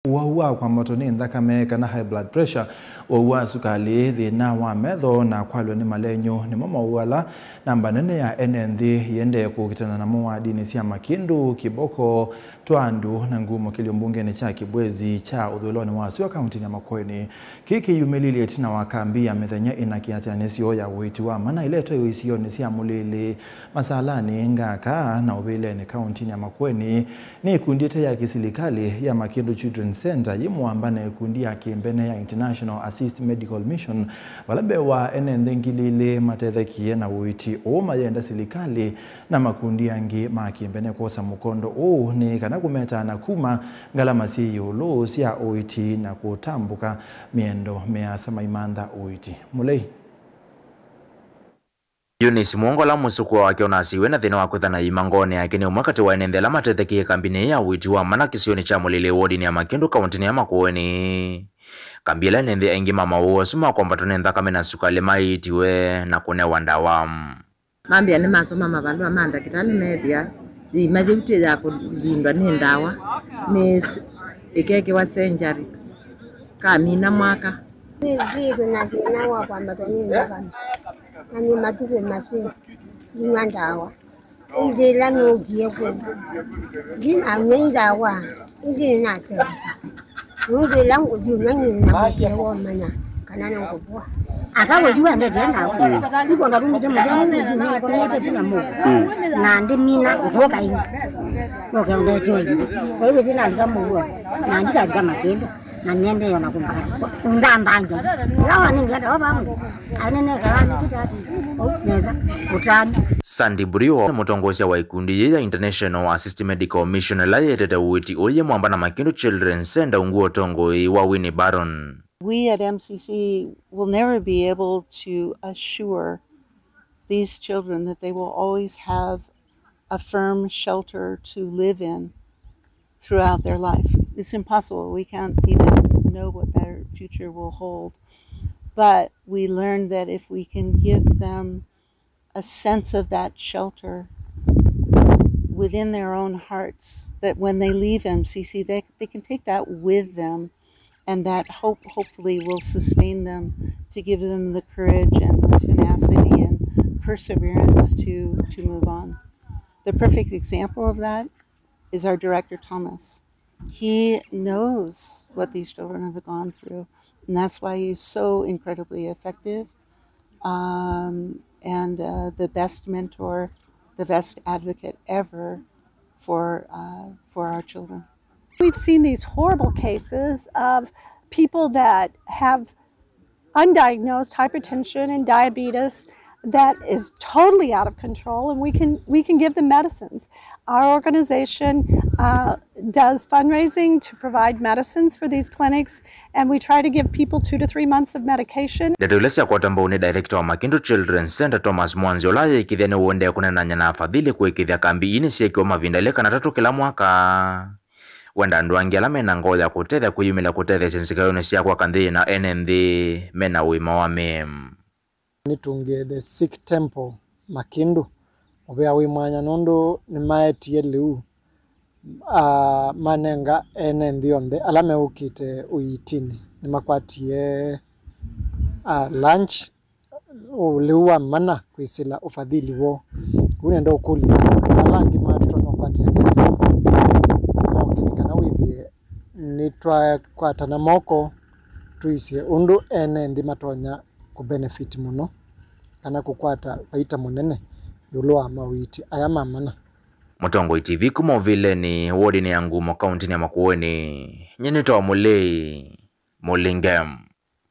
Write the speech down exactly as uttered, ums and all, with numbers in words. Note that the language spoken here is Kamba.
Ũwau wa kwambatwa nĩ nthakame kana high blood pressure, ũwau wa sukalĩ, thĩna wa metho, na kwalw'a nĩ malenyũ nĩmo mowau ala namba nene ya ene nthĩ yĩendee kũkitana namo wadinĩ sya Makĩndũ, Kĩboko, Twandu na Ngumo kĩlio mbungenĩ kya Kĩbwezi kya ũthũĩlonĩ wa sua kauntinĩ ya Makueni. Kĩĩ kĩyumĩlilye ĩtina wa kambi ya mĩthenya ĩna kĩatĩanĩsyo ya ũiiti wa mana ĩla ĩtwaĩwe isionĩ sya Mũlĩlĩ, Masalanĩ, Ngaka na Ũvĩlenĩ kauntinĩ ya Makueni. Nĩ ĩkundi ĩte ya kĩsilikalĩ ya Makĩndũ Children's Center yĩ mũamba na ĩkundi ya kĩmbene ya International Assist Medical Mission, vala mbee wa ene nthĩ ngili ilĩ matethekie na ũiiti ũũ mayenda silikalĩ na makundi angĩ ma kĩmbene kwosa mũkondo ũũ nĩ kana kũmetaana kuma ngalama syĩ ĩũlũ sya ũiiti na kũtambũka mĩendo mĩasa maimantha ũiiti. Mũlei. Eunice Mwongo, ũla mũsũkũa wake ũnasiiwe na thĩna wa kwĩthana iima ngoonĩ yake, nĩ ũmwe katĩ wa ene nthĩ ala matethekie kambinĩ ĩĩ ya ũiiti wa mana kĩsionĩ kya Mũlĩlĩ wodinĩ ya Makĩndũ kauntinĩ ya Makueni. Kambi ĩla ene nthĩ aingĩ ma mowau asu ma kwambatwa nĩ nthakame na sukalĩ maiitiwe na kũnewa ndawa. Mambĩa nĩmasoma mavalũa ma ndakĩtalĩ meethĩa iima yĩu ti ya kũlindwa nĩ ndawa, nĩ s-, ĩkekĩwa sengyarĩ, kamina mwaka. Nĩthĩĩtwe na thĩna wa kwambatwa nĩ nthakame, na nĩ matukũ maseo nginywa ndawa. Ĩndĩ ĩla nookie kw'o, ndinanyw'a ndawa, ĩndĩ nĩnatetheka. Nũndũ ĩla ngũthi ũnyw'a nyie na mũkĩe womanya kana nĩngũvũa. Ata we yu wendete ndawa. Nĩkwona rumĩte mũthenya nĩkomete tu na mũndũ. Na ndĩmina ũtũka ĩngĩ. Noke ũndeteo ĩngĩ. Kwa hivyo sina alika mũguo. Na ndikavika Makĩndũ. Na nĩendee ona kũmbaka. Ndambanja. Ĩla wanengea ndawa vaa mũsyĩ. Anene kawa nĩkĩte ati. Nesa. Ũtanu. Sandy Brio, mũtongoesya wa ikundi yĩĩ ya International Assist Medical Mission, ĩla yĩetete ũiiti ũyĩ mwamba na Makĩndũ Children's Center ungu wa ũtongoi wa Winnie Baron. We at M C C will never be able to assure these children that they will always have a firm shelter to live in throughout their life. It's impossible. We can't even know what their future will hold. But we learned that if we can give them a sense of that shelter within their own hearts, that when they leave M C C, they, they can take that with them, and that hope hopefully will sustain them to give them the courage and the tenacity and perseverance to, to move on. The perfect example of that is our director, Thomas. He knows what these children have gone through, and that's why he's so incredibly effective, um, and, uh, the best mentor, the best advocate ever for, uh, for our children. We've seen these horrible cases of people that have undiagnosed hypertension and diabetes that is totally out of control, and we can, we can give them medicines. Our organization, uh, does fundraising to provide medicines for these clinics, and we try to give people two to three months of medication. Ndeto ila syakwata mbau nĩ director wa Makĩndũ Children's Center, Thomas Mwanzi, ũla ayĩkĩthya nĩũendee kũneenany'a na afadhili kũĩkĩthya kambi ii nĩsyĩkĩwa mavinda elĩ kana atatũ kĩla mwaka. Wenda andũ angĩ ala mena ngoo ya kũtethya kwĩyumĩlya kũtetheesya nzikaĩonĩ sya kwaka nthĩ yĩna ene nthĩ mena ũima wa mĩĩ. Nĩtũngĩe The Sikh Temple Makĩndũ mũvea wĩ mwanya nũndũ nĩmaetie lĩu, ah, manenga ene nthĩ onthe ala meũkĩte ũiitinĩ. Nĩmakwatie, ah, lunch, lĩu wa mana kwĩsĩla ũfadhili woo. Kwoou nenda ũkũlya ala angĩ matũtonya ũkwatĩa kĩla moke nĩ kana wĩthĩe nĩtwakwatana moko tũisye ũndũ ene nthĩ matonya kũ benefit mũno kana kũkwata vaita mũnene ĩũlũ wa maũiiti aya ma mana. Mũtongoi T V kuma Ũvĩlenĩ, wodinĩ ya Ngumo, kauntinĩ ya Makueni, nyie nĩtawa Mũlei Mũlinge.